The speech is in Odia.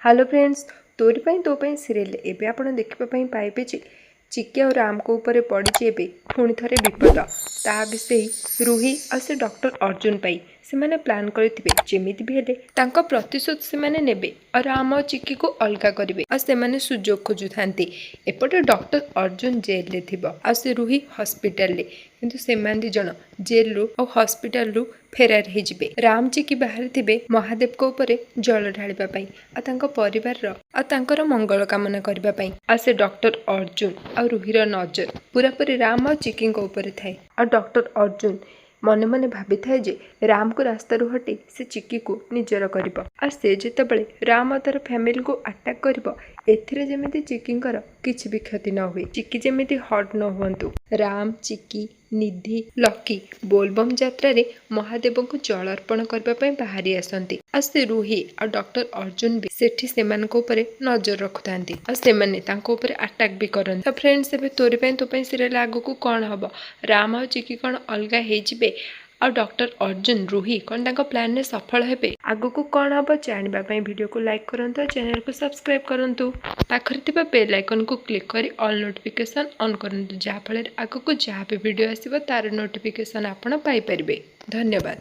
ହ୍ୟାଲୋ ଫ୍ରେଣ୍ଡସ୍, ତୋରି ପାଇଁ ତୋ ପାଇଁ ସିରିଏଲ୍ ଏବେ ଆପଣ ଦେଖିବା ପାଇଁ ପାଇବେ ଯେ ଚିକି ଆଉ ରାମଙ୍କ ଉପରେ ପଡ଼ିଛି ଏବେ ପୁଣି ଥରେ ବିପଦ। ତା ବି ସେଇ ରୁହି ଆଉ ସେ ଡକ୍ଟର ଅର୍ଜୁନ ପାଇଁ। ସେମାନେ ପ୍ଲାନ୍ କରିଥିବେ, ଯେମିତି ବି ହେଲେ ତାଙ୍କ ପ୍ରତିଶୋଧ ସେମାନେ ନେବେ ଆଉ ରାମ ଆଉ ଚିକିକୁ ଅଲଗା କରିବେ। ଆଉ ସେମାନେ ସୁଯୋଗ ଖୋଜୁଥାନ୍ତି। ଏପଟେ ଡକ୍ଟର ଅର୍ଜୁନ ଜେଲରେ ଥିବ ଆଉ ସେ ରୁହି ହସ୍ପିଟାଲରେ। କିନ୍ତୁ ସେମାନେ 2 ଜଣ ଜେଲରୁ ଆଉ ହସ୍ପିଟାଲରୁ ଫେରାର ହେଇଯିବେ। ରାମ ଚିକି ବାହାରିଥିବେ ମହାଦେବଙ୍କ ଉପରେ ଜଳ ଢାଳିବା ପାଇଁ ଆଉ ତାଙ୍କ ପରିବାରର ଆଉ ତାଙ୍କର ମଙ୍ଗଳ କାମନା କରିବା ପାଇଁ। ଆଉ ସେ ଡକ୍ଟର ଅର୍ଜୁନ ଆଉ ରୁହିର ନଜର ପୁରାପୁରି ରାମ ଆଉ ଚିକିଙ୍କ ଉପରେ ଥାଏ। ଆଉ ଡକ୍ଟର ଅର୍ଜୁନ ମନେ ମନେ ଭାବିଥାଏ ଯେ ରାମକୁ ରାସ୍ତାରୁ ହଟେଇ ସେ ଚିକିକୁ ନିଜର କରିବ। ଆଉ ସେ ଯେତେବେଳେ ରାମ ଆଉ ତାର ଫ୍ୟାମିଲିକୁ ଆଟାକ୍ କରିବ, ଏଥିରେ ଯେମିତି ଚିକିଙ୍କର କିଛି ବି କ୍ଷତି ନ ହୁଏ, ଚିକି ଯେମିତି ହର୍ଟ ନ ହୁଅନ୍ତୁ। ରାମ, ଚିକି, ନିଧି, ଲକି ବୋଲବମ୍ ଯାତ୍ରାରେ ମହାଦେବଙ୍କୁ ଜଳ ଅର୍ପଣ କରିବା ପାଇଁ ବାହାରି ଆସନ୍ତି। ଆଉ ସେ ରୁହି ଆଉ ଡକ୍ଟର ଅର୍ଜୁନ ବି ସେଠି ସେମାନଙ୍କ ଉପରେ ନଜର ରଖୁଥାନ୍ତି ଆଉ ସେମାନେ ତାଙ୍କ ଉପରେ ଆଟାକ୍ ବି କରନ୍ତି। ତ ଫ୍ରେଣ୍ଡସ୍, ଏବେ ତୋରି ପାଇଁ ତୋ ପାଇଁ ସିରିଏଲ୍ ଆଗକୁ କ'ଣ ହବ? ରାମ ଆଉ ଚିକି କ'ଣ ଅଲଗା ହେଇଯିବେ? ଆଉ ଡକ୍ଟର ଅର୍ଜୁନ, ରୁହି କ'ଣ ତାଙ୍କ ପ୍ଲାନ୍ରେ ସଫଳ ହେବେ? ଆଗକୁ କ'ଣ ହବ ଜାଣିବା ପାଇଁ ଭିଡ଼ିଓକୁ ଲାଇକ୍ କରନ୍ତୁ ଆଉ ଚ୍ୟାନେଲକୁ ସବସ୍କ୍ରାଇବ୍ କରନ୍ତୁ। ପାଖରେ ଥିବା ବେଲ୍ ଆଇକନ୍କୁ କ୍ଲିକ୍ କରି ଅଲ୍ ନୋଟିଫିକେସନ୍ ଅନ୍ କରନ୍ତୁ, ଯାହାଫଳରେ ଆଗକୁ ଯାହା ବି ଭିଡ଼ିଓ ଆସିବ ତାର ନୋଟିଫିକେସନ୍ ଆପଣ ପାଇପାରିବେ। ଧନ୍ୟବାଦ।